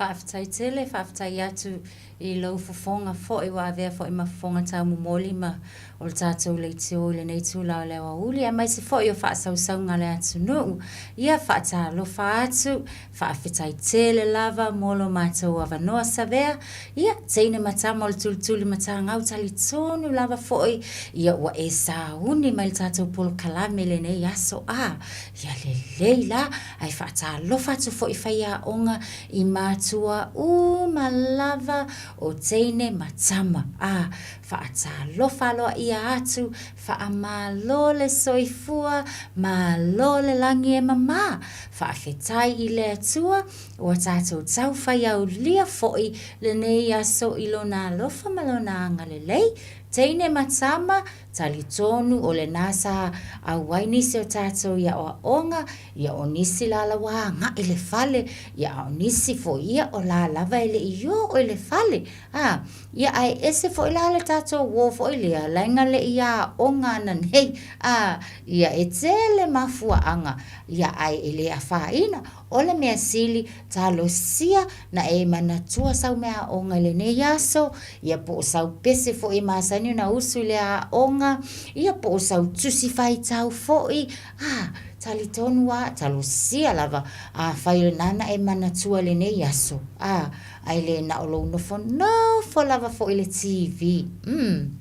Faafetai tele, faafetai atu i lou fofoga foi ua avea foi ma fofoga taumomoli ma o le tatou leitio i lenei itula o le aoauli aemaise foi o faasausauga a le atunuu. Ia faatalofa atu, faafetai tele lava mo lo matou avanoa Savea. Ia, teine ma tama o le tulituli matagau talitonu lava foi ia ua e sauni mai i le tatou polokalame i lenei aso. A, ia lelei la, ae faatalofa atu foi i faiaoga i matua uma lava o teine ma tama. A, faatalofa aloaia atu, faamalo le soifua, malo le lagi e mama. Faafetai i le Atua ua tatou taufaiaulia foi lenei aso i Lona alofa ma Lona agalelei. Teine ma tama, talitonu o lena sa auai nisi o tatou i aoaoga, ia o nisi la la ua agai i le fale, ia a o nisi foi ia o la lava e le i oo i le fale. A, ia ae ese foi la le tatou uo foi lea laina le i aoga ana nei, a, ia e tele mafuaaga, ia ae e le afaina. O le mea sili, talosia na e manatua sau mea aoga i lenei aso, ia po o sau pese foi e masani ona usu i le aoga, ia po o sau tusi faitau foi, a, talitonu lava, talosia lava, afai o lena na e manatua i lenei aso, a, ae le na o lou nofonofo lava foi i le TV. Umm.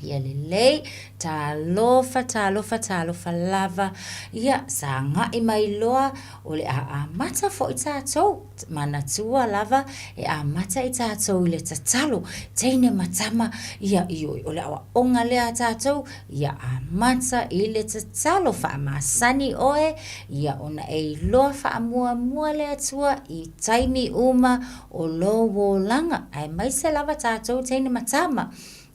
Ia lelei, talofa, talofa, talofa lava. Ia, sagai mai loa, o le a amata foi tatou. Manatua lava, e amata i tatou i le tatalo, teine ma tama, ia, ioe, o le aoaoga lea a tatou, ia amata i le tatalo. Faamasani oe, ia ona e iloa faamuamua le Atua i taimi uma o lou olaga, aemaise lava tatou teine ma tama.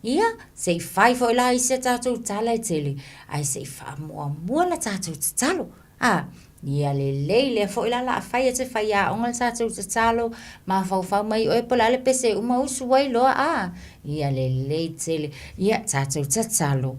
Ia, se i fai foi la isi a tatou tala e tele, ae se i faamuamua la tatou tatalo. A, ia lelei lea foi la la a fai e te faiaoga le tatou tatalo, mafaufau mai oe po o le a le pese uma usu ai loa, a, ia lelei tele. Ia, tatou tatalo.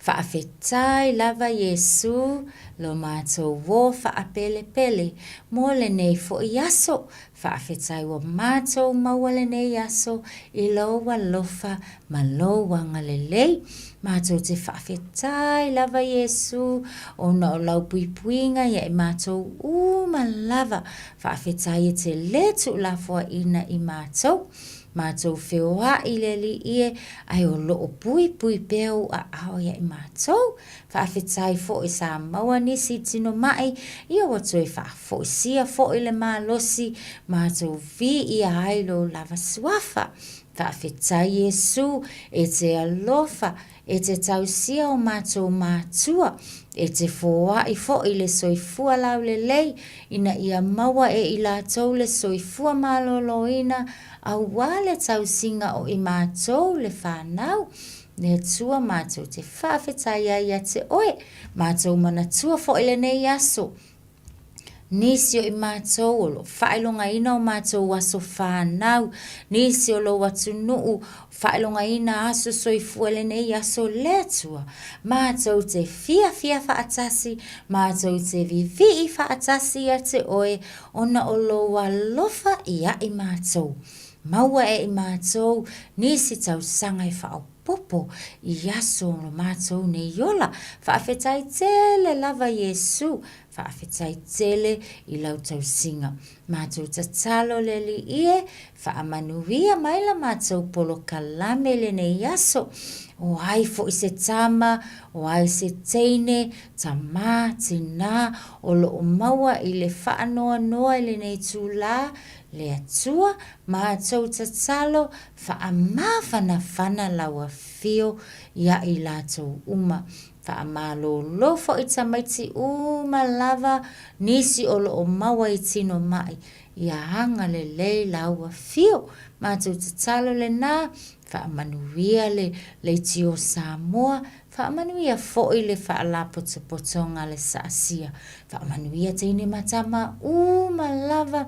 Faafetai lava Iesu lo matou uō faapelepele mo lenei foi aso. Faafetai ua matou maua lenei aso i lou alofa ma lou agalelei. Matou te faafetai lava Iesu ona o lau puipuiga ia i matou uma lava. Faafetai e te le tuulafoaiina i matou. Matou feoai i le Alii e, ae o loo puipui pea ou aao ia i matou. Faafetai foi sa maua nisi i tino mai, ia ua toe faafoisia foi le malosi, matou viia ai lou lava suafa. Faafetai Iesu e te alofa E te tausia o matou matua, e te foai foi le soifua laulelei, ina ia maua e i latou le soifua maloloina aua le tausiga o i matou le fanau. Le Atua matou te faafetai ai ia te Oe, matou manatua foi lenei aso. Nisi o i matou o lo o faailogaina o matou aso fanau, nisi o lou atunuu faailogaina aso soifua i lenei aso le Atua. Matou te fiafia faatasi, matou te vivii faatasi ia te Oe ona o lou alofa ia i matou. Maua e i matou nisi tausaga e faaopoopo. popo i aso o lo matou nei ola. Faafetai tele lava Iesu, faafetai tele i lau tausiga. Matou tatalo le Alii e, faamanuia mai la matou polokalame i lenei aso. O ai foi se tama, o ai se teine, tamā, tinā, o lo o maua i le faanoanoa i lenei itulā, le Atua, matou tatalo, Faamafanafana lau afio ia i latou uma. Faamalolo foi tamaiti uma lava nisi o lo o maua i tino mai, ia agalelei lau afio. Matou tatalo lena, faamanuia le leitio Samoa, faamanuia foi le Faalapotopotoga a le Saasia, faamanuia teine ma tama uma lava,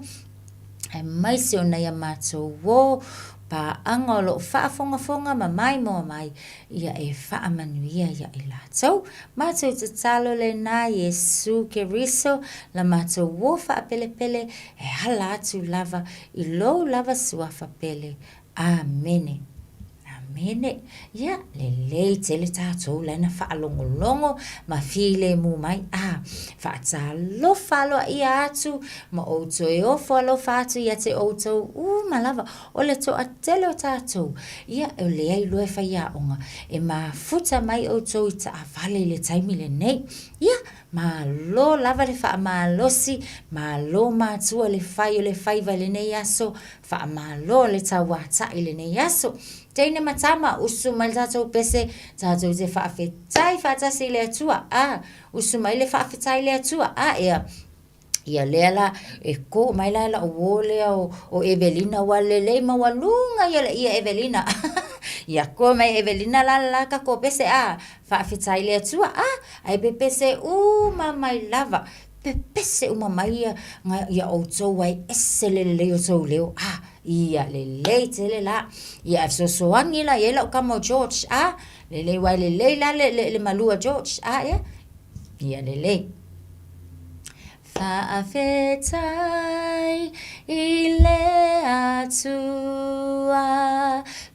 aemaise o nai a matou uo. Paaga o lo o faafogafoga ma maimoa mai, ia e faamanuia ia i latou. Matou tatalo lena Iesu Keriso la matou uo faapelepele e ala atu lava i lou lava suafa pele. Amene. Amene. Ia, lelei tele tatou la na faalogologo ma filemu mai. A, faatalofa aloaia atu ma ou toe ofo alofa atu ia te outou uma lava. O le toatele o tatou, ia, o lea iloa e faiaoga, e mafuta mai outou i taavale i le taimi lenei. Ia, malo lava le faamalosi, malo matua le fai o le faiva i lenei aso, faamalo le tauatai i lenei aso. Teine ma tama, usu mai le tatou pese, tatou te faafetai faatasi i le Atua, a, usu mai le faafetai i le Atua, a, ea. Ia lea la, e kō mai la lau uō lea o, o Evelina, ua lelei maualuga ia le ia Evelina. Ia kō mai Evelina la le la tatou pese, a, faafetai i le Atua, a, ae pepese uma mai lava, pepese uma mai ia, ia outou ai ese le lelei o tou leo, a, ia lelei tele la. Ia ae fesoasoani la i ai lau tama o George, a, lelei aua e lelei la le, le, le malu a George, a, ea. Ia lelei. Faafetai i le Atua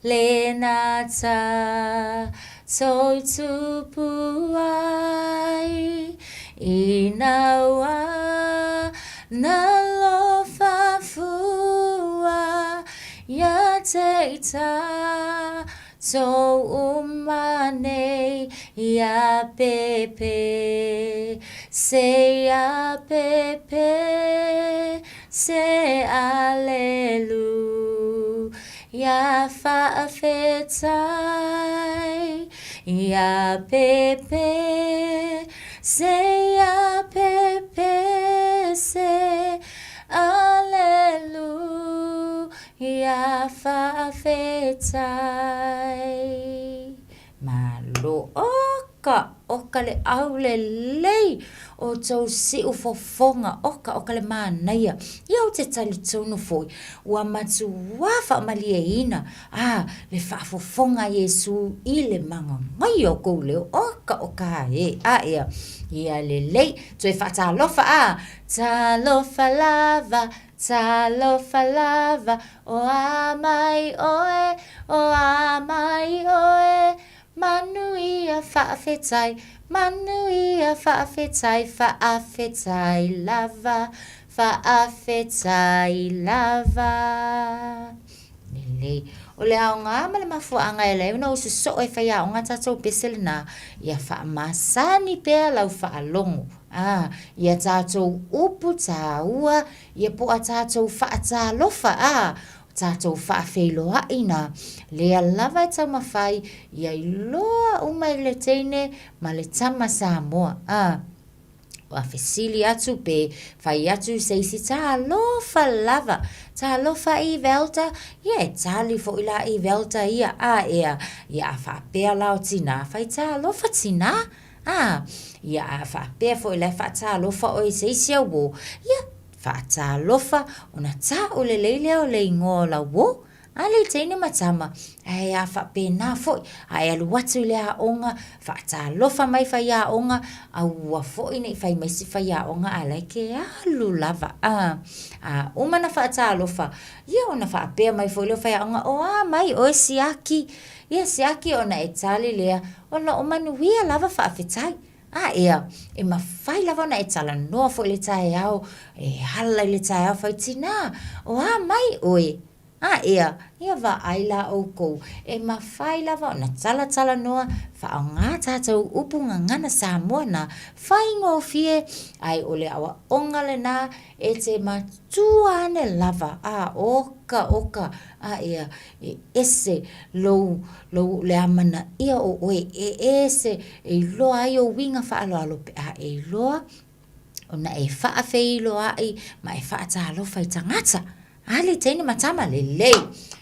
lena tatou tupu ai ina ua nalofa fua ia te i tatou Tou uma nei ia pepe se ia pepe se alelu ia faafetai ia pepe se ia pepe se alelu Ia faafetai. Malo. Oka, oka le aulelei o tou siu fofoga, oka, oka le manaia. Ia ou te talitonu foi, ua matuā faamalieina, a, le faafofoga a Iesu i le magagaia o kou leo. Oka, oka e, a ea. Ia lelei, toe faatalofa, a, talofa lava, Talofa lava, o a mai ʻoe, o a mai ʻoe, Manuia faafetai, manuia faafetai, faafetai lava, faafetai lava. Lelei. O le aoga ma le mafuaaga e ala ai ona usu soo e faiaoga tatou pese lena, ia faamasani pea lau faalogo. A, ia tatou upu tāua, ia po a tatou faatalofa, a, o tatou faafeiloai na, lea lava e taumafai ia iloa uma e le teine ma le tama Samoa, a. Ua fesili atu pe fai atu se isi talofa lava, talofa Evelta, ia e tali foi la Evelta ia, a ea, ia a faapea la o tinā, fai talofa tinā, a, ia a faapea foi la e faatalofa ʻoe i se isi au uō, ia, faatalofa ona ta'u lelei lea o le igoa o lau uō. A le teine ma tama, ae a faapena foi, a e alu atu i le aoga, faatalofa mai faiaoga, aua foi ne i fai mai se faiaoga a la e ke alu lava. A, a uma na faatalofa, ia ona faapea mai foi lea o faiaoga, o a mai oe Siaki? Ia Siaki ona e tali lea, ona o manuia lava faafetai. A ea, e mafai lava ona e talanoa foi i le taeao, e ala i le taeao fai tinā, o a mai ʻoe? A ea, ia vaai la ʻoukou, e mafai lava ona talatalanoa, faaaoga tatou upu gagana Samoa na faigofie, ae o le aoaoga lena e te matua ane lava, a oka, oka, a ea, e ese lou, lou, le amanaia o ʻoe, e ese, e iloa ai ou uiga faaaloalo pe a e iloa ona e faafeiloai ma e faatalofa i tagata. A le teine ma tama, lelei.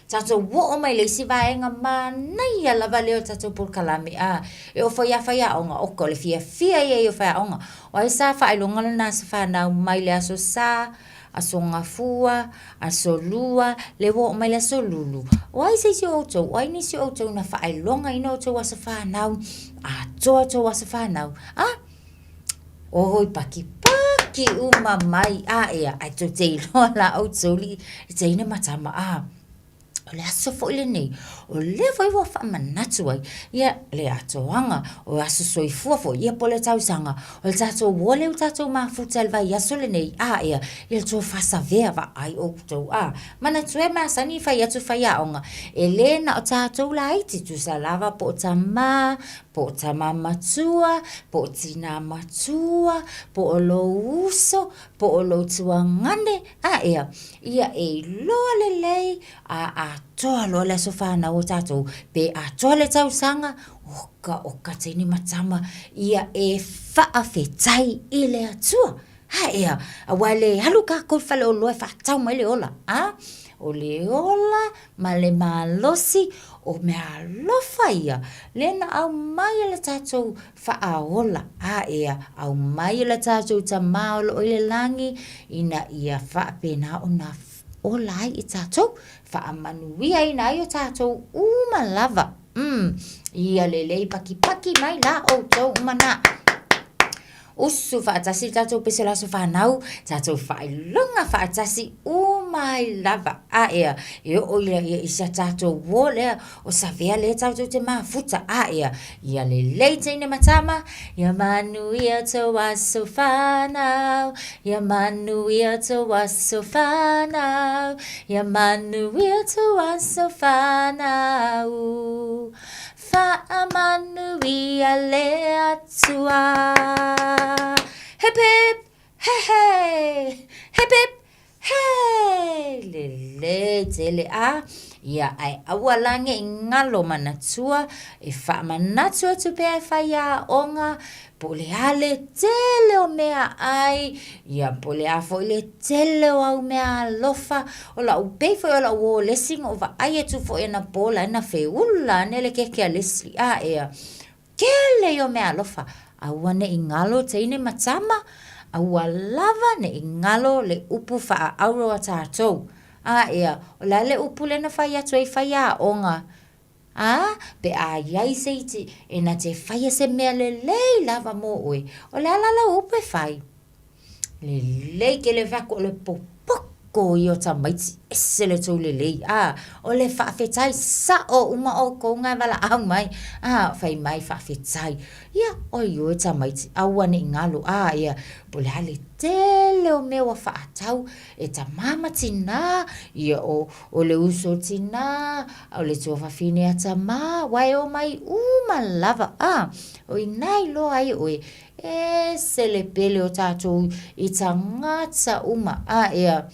Tatou oo mai le isi vaega manaia lava lea o le tatou polokalame, a e oo foi ia faiaoga, oka o le fiafia ia i o faiaoga. O ai sa faailoga lena sa fanau mai le aso Sa? Aso Gafua, Aso Lua, lea ua oo mai le Aso Lulu. O ai se isi o outou, o ai nisi o outou na faailogaina outou aso fanau, atoa outou aso fanau, a? Oi, pakipaki uma mai, a ea, ae tou te iloa la outou alii, teine ma tama, a? O le aso foi lenei, o lea foi ua faamanatu ai, ia, le atoaga o aso soifua foi, ia po o le tausaga, o le tatou uo lea ua tatou mafuta i le vaiaso lenei, a ea, ia le tofa savea, vaai outou, a. Manatua e masani fai atu faiaoga, e le na o tatou laiti, tusa lava po o tamā, po o tamā matua, po o tinā matua, po o lou uso, po o lou tuagane, a ea, ia e iloa lelei a atoa loa le aso fanau o tatou, pe atoa le tausaga, oka oka teine ma tama, ia e faafetai i le Atua. A ea, aua e le alu kākou i le faleoloa e faatau mai le ola, a? O le ola ma le malosi, o meaalofa ia, lea na aumai e le tatou Faaola, a ea, aumai e le tatou Tamā o lo o i le lagi, ina ia faapena ona ola ai i tatou, faamanuiaina ai o tatou uma lava. Umm, ia lelei pakipaki mai la outou uma na. Usu faatasi le tatou pese o le aso fanau, tatou faailoga faatasi uma ai lava. A ea, e oo i sa tatou uo lea o Savea lea tatou te mafuta. A ea, ia lelei teine ma tama, ia manuia tou aso fanau, ia manuia tou aso fanau, ia manuia tou aso fanau. Faamanuia le Atua. Hip hip, he he, hip hip, he! Lelei tele a, ia ae aua la ne i galo manatua e faamanatu atu pea e faiaoga po o le a le tele o meaai, ia po o le a foi le tele o au meaalofa. O la'u pei foi o la'u uo Leslie na ou vaai atu foi anapo la e na feula ane le keke a Leslie a ea, kele ia o meaalofa. Aua ne i galo teine ma tama, aua lava ne i galo le upu faaauro a tatou. A ea, o le a le upu lea na fai atu ai faiaoga? A, pe a i ai se isi e na te faia se mea lelei lava mō ʻoe, o le a la lau upu e fai? Lelei ke le fai atu o le popoko ia o tamaiti, ese le tou lelei, a, o le faafetai saʻo uma ʻoukou na e valaau mai, a, fai mai faafetai. Ia, oi ʻoe tamaiti, aua ne i galo, a, ia, po o le a le tele o mea ua faatau e tamā ma tinā, ia, o, o le uso tinā, o le tuafafine a tamā, aua e omai uma lava, a, o i ina e iloa ai ʻoe, ese le pele o tatou i tagata uma, a, ea,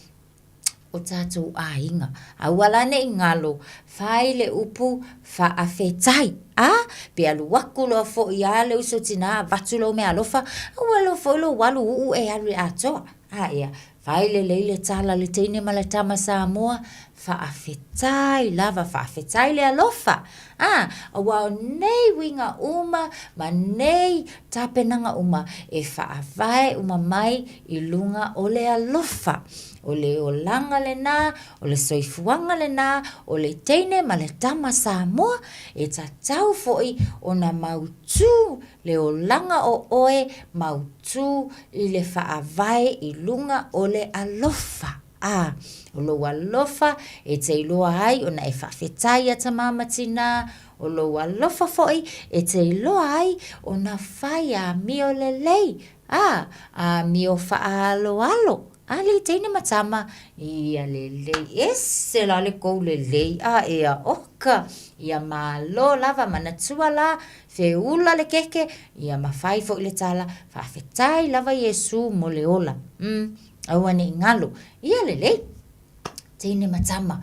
o tatou aiga. Aua la ne i galo, fai le upu faafetai. A, pe alu aku loa foi a le uso tinā avatu lou meaalofa, aua loa foi lou alu uu e alu i le atoa. A ea, fai lelei le tala a le teine ma le tama Samoa, faafetai lava, faafetai le alofa. A, aua o nei uiga uma ma nei tapenaga uma e faavae uma mai i luga o le alofa. O le olaga lena, o le soifuaga lena, o le teine ma le tama Samoa, e tatau foi ona mautū le olaga o oe, mautū i le faavae i luga o le alofa. A, o lou alofa e te iloa ai ona e faafetai iā tamā ma tinā, o lou alofa foi e te iloa ai ona fai amio lelei, a, amio faaaloalo, alii teine ma tama, ia lelei, ese la le kou lelei, a ea, oka, ia malo lava, manatua la, feula le keke, ia ma fai foi le tala, faafetai lava Iesu mo le ola, umm. Aua ne i galo. Ia lelei. Teine ma tama.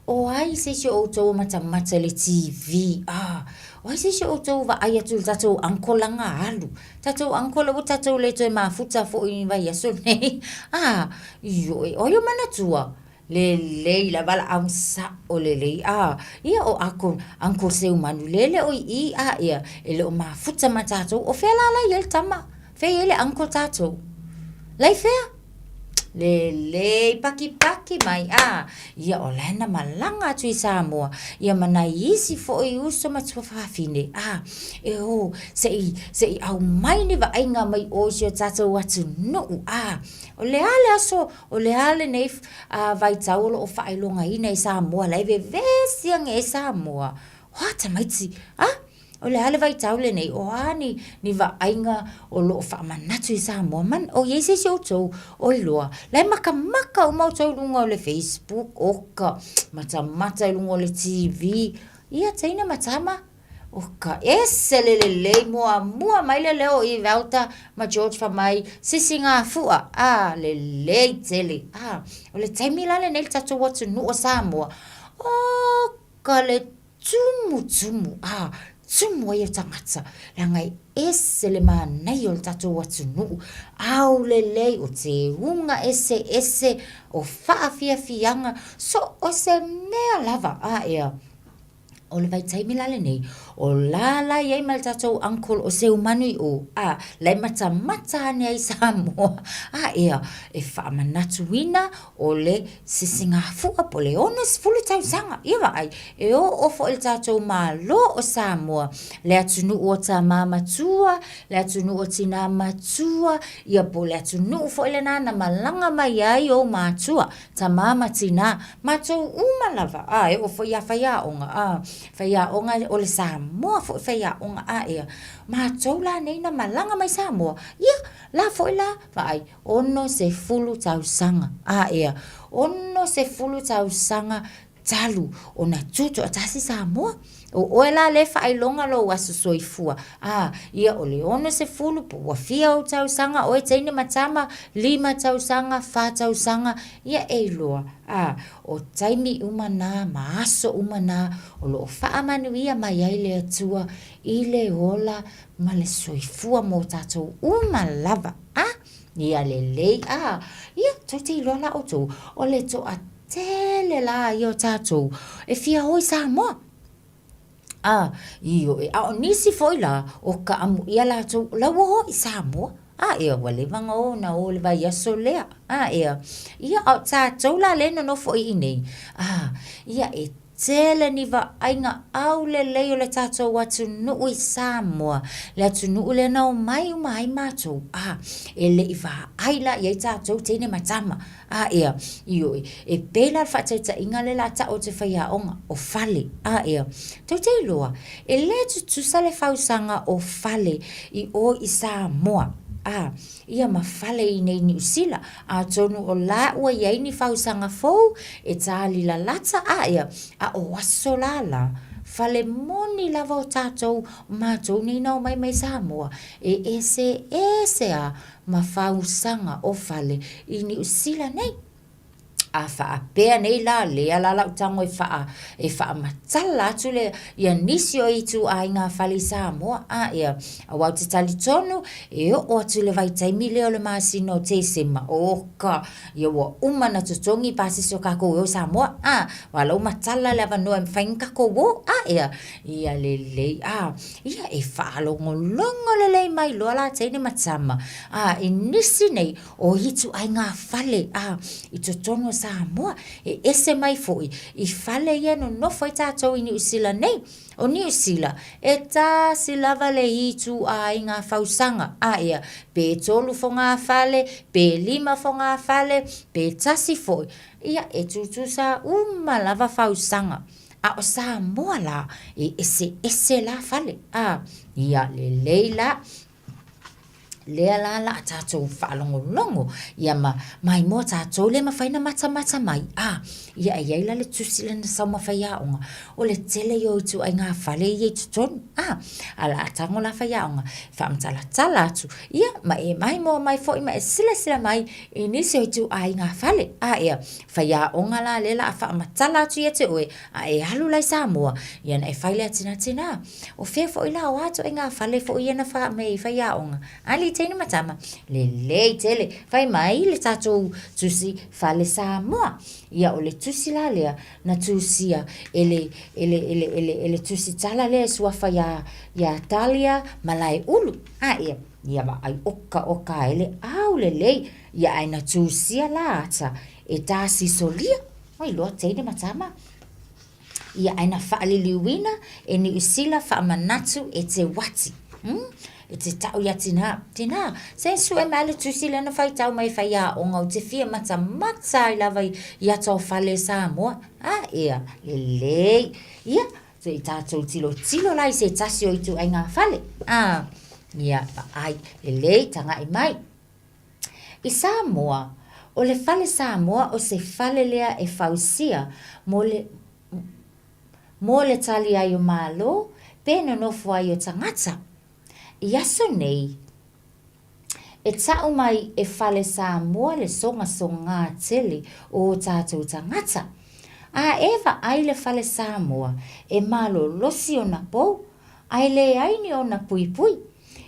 O ai se isi o outou o matamata i le TV? Ah, o ai se isi o outou o vaai atu i le tatou uncle la na alu? Tatou uncle la ua tatou le toe mafuta foi i vaiaso nei. Ah, ioe, o ai o manatua? Lelei lava valaau saʻo lelei. Ah, ia o ako, Uncle Seumanu lea e le o i i, ah, ia, e le o mafuta ma tatou. O fea la la i ai le tama? Fea e i ai le uncle tatou? La i fea? Lelei pakipaki mai a, ia o la e na malaga atu i Samoa, ia ma nai isi foi uso ma tuafafine a, e o se i, se i aumai ni vaaiga mai o i si o tatou atunuu a. O le a le aso, o le a lenei vaitau o lo o faailogaina i Samoa la e vevesi ane ai Samoa? O a tamaiti? A? O le a le vaitau lenei? O a ni, ni vaaiga o lo o faamanatu i Samoa? Man, o i ai se isi o outou o iloa, la e makamaka uma outou i luga o le Facebook, oka, matamata i luga o le TV, ia teine ma tama, oka, ese le lelei, muamua mai le leo o Ivelta ma George Famai, sisigafua, a, lelei tele, a, o le taimi la lenei i le tatou atunuu o Samoa, oka le tumutumu, a, tumu ai o tagata, leaga e ese le manaia o le tatou atunuu, aulelei, o teuga eseese, o faafiafiaga, so o se mea lava, a ea, o le vaitaimi la lenei, o la la i ai ma le tatou uncle o Seumanu i o, a, la e matamata ane ai i Samoa, a ea, e faamanatuina o le sisigafua po o le 60 tausaga. Ia vaai, e oo foi i le tatou Malo o Samoa, le atunuu o tama matua, le atunuu o tina matua, ia po o le atunuu foi lena na malaga mai ai ou matua, tama ma tina, matou uma lava, a, e oo foi ia faiaoga, a, faiaoga o le Samoa foi faiaoga, a ea, matou la nei na malaga mai Samoa, ia, la foi la, vaai, 60 tausaga, a ea, 60 tausaga talu ona tutoatasi Samoa. O oe la lea e faailoga lou aso soifua, a, ia o le 60 po ua fia ou tausaga, oe teine ma tama, lima tausaga, fa tausaga, ia e iloa, a, o taimi uma na ma aso uma na o lo o faamanuia mai ai le Atua i le ola ma le soifua mo tatou uma lava. A, ia lelei, a, ia, tou te iloa la outou, o le toatele la ia o tatou e fia o i Samoa. A, ioe, a o nisi foi la, o ka amuia latou, o la ua o i Samoa. A, ea, ua leva ona o na o i le vaiaso lea. A, ea, ia, a o tatou la lea e nonofo i inei, a, ia, e tele ni vaaiga aulelei o le tatou atunuu i Samoa, le atunuu lea na omai uma ai matou, a, e le i vaai la i ai tatou teine ma tama, a, ea, ioe, e pei la o le faataitaiga lea o le a tau atu e faiaoga, o fale, a, ea, tou te iloa, e le tutusa le fausaga o fale i o i Samoa, a. ia ma fale i nei Niu Sila, atonu o la ua i ai ni fausaga fou e tali lalata a ea, a o aso la la, fale moni lava o tatou matou nei na omai mai Samoa, e eseese a ma fausaga o fale i Niu Sila nei. A faapea nei la, lea la lau tago e faa, e faamatala atu le, ia nisi o ituaiga fale i Samoa, a ia, aua ou te talitonu, e oo atu i le vaitaimi lea o le masina o Tesema, oka, ia ua uma ona totogi pasese o kakou e o i Samoa, a, aua la ua matala le avanoa e mafai ona kakou o, a ia, ia lelei, a, ia e faalogologo lelei mai loa la teine ma tama, a, i nisi nei, O ituaiga fale a i totonu o Samoa, e ese mai foi i fale ia e nonofo ai tatou i Niu Sila nei. O Niu Sila, e tasi lava le ituaiga fausaga, a ia, pe tolu fogafale, pe lima fogafale, pe tasi foi, ia e tutusa uma lava fausaga. A o Samoa la, e eseese la fale, a, ia lelei la. Lea la la a tatou faalogologo ia ma maimoa tatou le mafai na matamata mai a ia e iai la le tusi lea na sau ma faiaoga o le tele ia o ituaiga fale ia i totonu a a la a tago la faiaoga e faamatalatala atu ia ma e maimoa mai foi ma e silasila mai i nisi o ituaiga fale a ia faiaoga la lea la a faamatala atu ia te oe a e alu la i Samoa ia na e fai lea tina tina O fea foi la o a ituaiga fale foi ia na mea i faiaoga? Alii teine ma tama, lelei tele, fai mai le tatou tusi fale Samoa. Ia o le tusi la lea na tusia e le, e le, e le, e le, e le tusi tala lea e suafa ia, ia Talia Malaeulu. A ia. Ia vaai okaoka ai le au lelei, ia ae na tusia la ata e tasisolia, ua iloa teine ma tama. Ia ae na faaliliuina e Niusila faamanatu e te uati. Umm e te tau ia tinā, tinā, se sue mai le tusi lea na faitau mai e faiaoga ou te fia matamata ai lava i ata o fale Samoa. A ea, lelei. Ia, se i tatou tilotilo la i se tasi o ituaiga fale. A, ia, vaai, lelei, tagai mai. I Samoa, o le fale Samoa o se fale lea e fausia mo le mo le tali ai o Malo pe nonofo ai o tagata. I aso nei, e ta'u mai e fale Samoa le sogasogā tele o o tātou tagata. A e vaai le fale Samoa, e malolosi ona pou, a e leai ni ona puipui.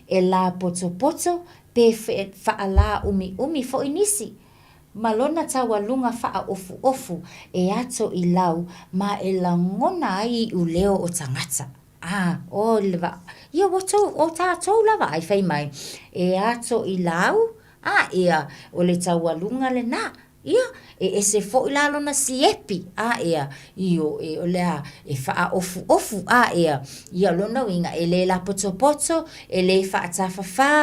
E lāpotopoto pe faalāʻumiʻumi foi nisi, ma lona taualuga faaofuofu e ato i lau ma e lagona ai iʻuleo o tagata. A, o le va, ia ua tou, o tātou lava ai fai mai, e ato i lau, a ia, o le taualuga lenā. Ia, e ese foi la lona siepi, a ea, ioe, o le a, e faaofuofu, a ea, ia o lona uiga, e le lapotopoto, e le faatafafā,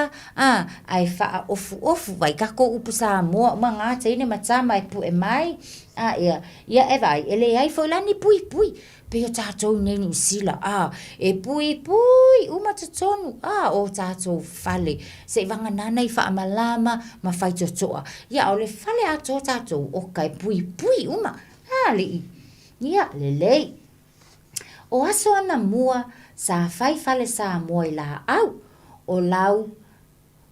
a, ae faaofuofu, vaai kākou upu Samoa uma ngā teine ma tama e puʻe mai, a ea, ia e vaai, e leai foi la ni puipui, Pei o tātou nei Niu Sila, ā, e puipui uma totonu, ā, o tātou fale, seivagana ana i faamalama ma faitotoa. Ia, o le fale atoa tātou, oka e puipui uma, ā, alii. Ia, lelei. O aso anamua, sa fai fale Samoa i lāʻau, o lau,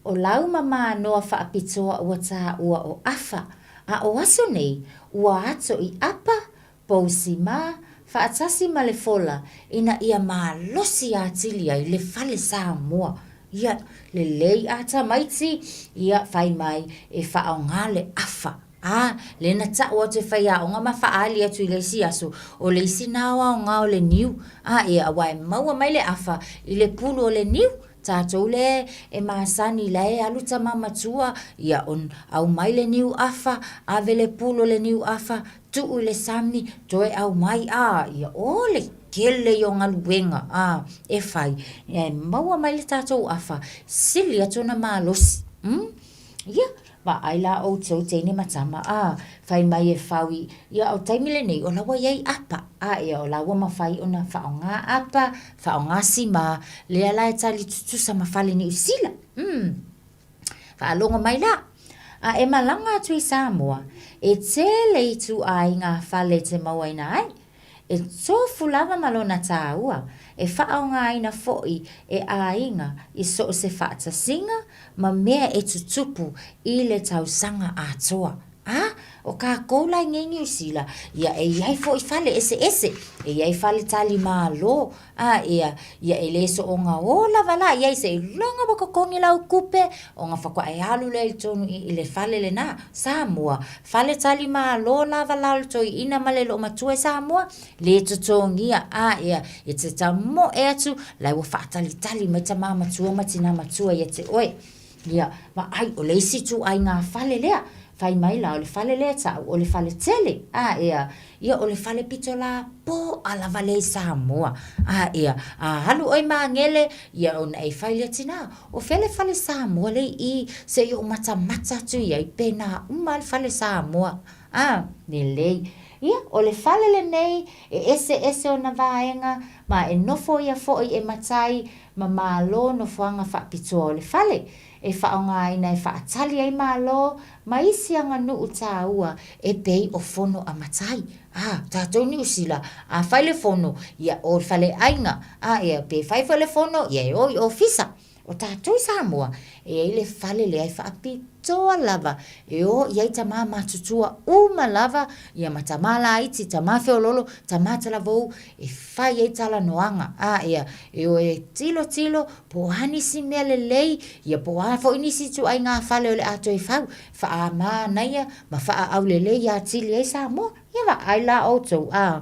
o lau ma mānoa faapitoa ua tāua o ʻAfa, a o aso nei, ua ato i ʻapa, pou simā, faatasi ma le fola ina ia malosi atili ai le fale Samoa. Ia, lelei a tamaiti, ia fai mai e faaaoga le afa. A, lea na ta'u atu e faiaoga ma faaali atu i le isi aso, o le isi na aoaoga o le niu. A, ia, aua e maua mai le afa i le pulu o le niu. Tatou le e masani la e alu tama matua, ia, on, aumai le niu afa, ave le pulu o le niu afa, tuu i le sami, toe aumai, a, ia, o le kele ia o galuega, a, e fai, e maua mai le tatou afa, sili atu ona malosi. Umm, ia, vaai la outou teine ma tama, a, fai mai e fau i, ia, o taimi lenei, o la ua i ai apa, a, ia, o la ua mafai ona faaaoga apa, faaaoga simā, lea la e tali tutusa ma fale Niu Sila. Umm. Faalogo mai la. A e malaga atu i Samoa, e tele ituaiga fale e te mauaina ai. E tofu lava ma lona tāua, e faaaogaina foi e aiga i so o se faatasiga ma mea e tutupu i le tausaga atoa. A, o kākou la i nei Niu Sila, ia e i ai foi fale eseese, e i ai fale tali malo, A ia, ia e le soonga o lava la i ai seiloga ua totogi lau tupe, ona faatoa e alu lea i totonu i i le fale lena. Samoa, fale tali malo lava la o le toeaina ma le loomatua i Samoa, le totogia. A ia, e te tamoe atu, la ua faatalitali mai tama matua ma tina matua ia te oe. Ia, vaai, o le isi ituaiga fale lea. Fai mai la, o le fale lea e ta'u, o le fale tele. A ea, ia o le fale pito lapo'a lava lea i Samoa. A ea, a alu ʻoe māgele, ia ona e fai lea, Tinā, o fea le fale Samoa lea i i, se i ou matamata atu i ai, pēnā uma lava le fale Samoa. A, lelei. Ia, o le fale lenei, e eseese ona vaega, ma e nofo ia fo'i e matai, ma Malo nofoaga faapitoa o le fale, e faaaogaina e faatali ai Malo ma isi aganuu tāua e pei o fono a matai. A, tatou Niu Sila, a fai le fono, ia o le faleaiga, a ia pe fai foi le fono, ia e o i ofisa. O tatou i Samoa, e i ai le fale lea e faapitoa lava e o i ai tamā matutua uma lava, ia ma tamā laiti, tamā feololo, tamā talavou, e fai ai talanoaga, a ia, e o e tilotilo po o a nisi mea lelei, ia po o a foi nisi ituaiga fale o le a toe fau, faamanaia ma faaaulelei atili ai Samoa. Ia vaai la outou, a.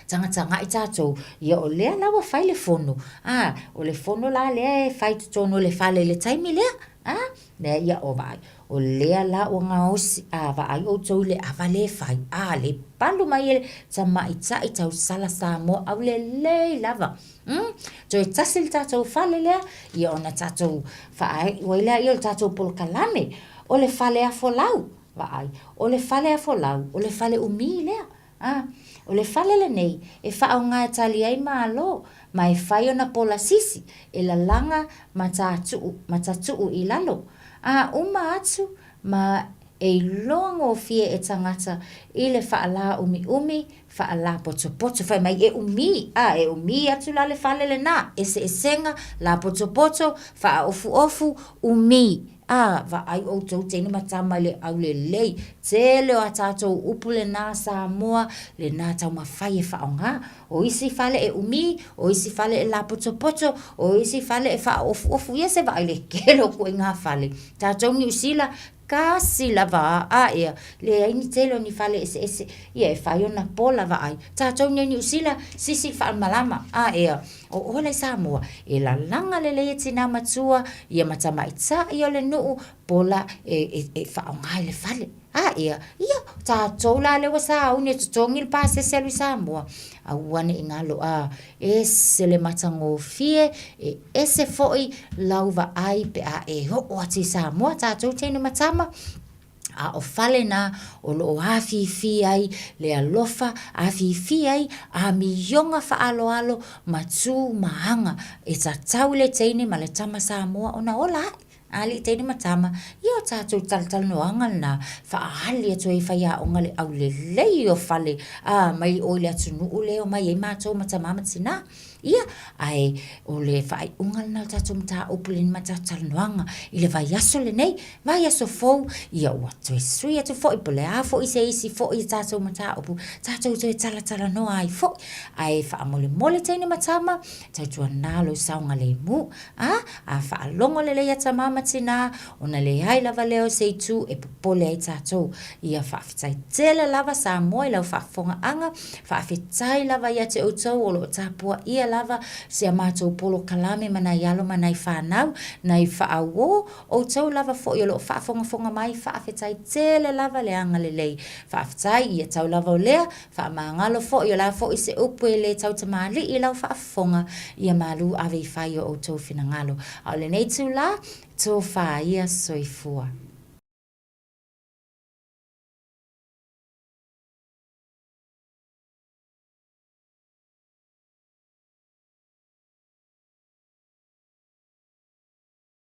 Tagatagai tatou, ia o lea la ua fai le fono, a, o le fono la lea e fai i totonu o le fale i le taimi lea, a, lea ia o vaai, o lea la ua gaosi, a vaai outou i le ava lea e fai, a, le palu mai e le tamaitai tausala Samoa aulelei lava. Umm, toe tasi le tatou fale lea, ia ona tatou faaiu ai lea o le tatou polokalame. O le fale afolau, vaai, o le fale afolau, o le fale umi lea. A, o le fale lenei e faaaoga e tali ai malo, ma e fai ona pola sisi e lalaga ma tatuu, ma tatuu i lalo. A uma atu ma e iloa gofie e tagata i le faalāumiumi, faalāpotopoto, fai mai e umi, a, e umi atu la le fale lenā, eseesega, lāpotopoto, faaofuofu, umi. A, vaai ʻoutou teine ma tama i le aulelei, tele o a tatou upu lenā Samoa, lenā taumafai e faaaoga. O isi fale e umi, o isi fale e lāpotopoto, o isi fale e faaofuofu, ia se vaai i le tele o ituaiga fale. Tatou Niu Sila, tasi lava a, ea, leai ni tele o ni fale eseese, ia e fai ona pola vaai. Tatou nei Niu Sila, sisi le faalamalama, a ea, o oe la i Samoa, e lalaga lelei e tinā matua, ia ma tamaitai o le nuu, pola e faaaoga i le fale. A ea, ia, tatou la lea ua sauni e totogi le pasese e alu i Samoa, aua ne i galo, a, ese le matagofie, e ese foi lau vaai pe a e oo atu i Samoa tatou teine ma tama, a o fale na o lo o afifi ai le alofa, afifi ai amioga faaaloalo ma tu ma aga e tatau i le teine ma le tama Samoa ona ola ae. Alii teine ma tama, ia o tatou talatalanoaga lena, faaali atu ai e faiaoga le aulelei o fale, a, mai o i le atunuu lea e omai ai matou ma tama ma tina. Ia, ae o le faaiuga lena o le tatou mataupu lenei ma tatou talanoaga i le vaiaso lenei, vaiaso fou, ia ua toe sui atu foi po o le a foi se isi foi a tatou mataupu, tatou toe talatalanoa ai foi. Ae faamolemole teine ma tama, tautuana lou saogalemu. A, a faalogo lelei a tamā ma tinā, ona leai lava lea o se itu e popole ai tatou. Ia faafetai tele lava Samoa i lau faafofogaaga, faafetai lava ia te outou o lo o tapuaia lava si a matou polokalame ma nai alo ma nai fanau, nai faauo, outou lava foi o lo o faafogafoga mai, faafetai tele lava le agalelei. Faafetai, ia tau lava o lea, Faamagalo foi, o le a foi se upu e le tautamalii i lau faafofoga, ia malu ave i fai o outou finagalo. A o lenei itulā, tofa ia soifua.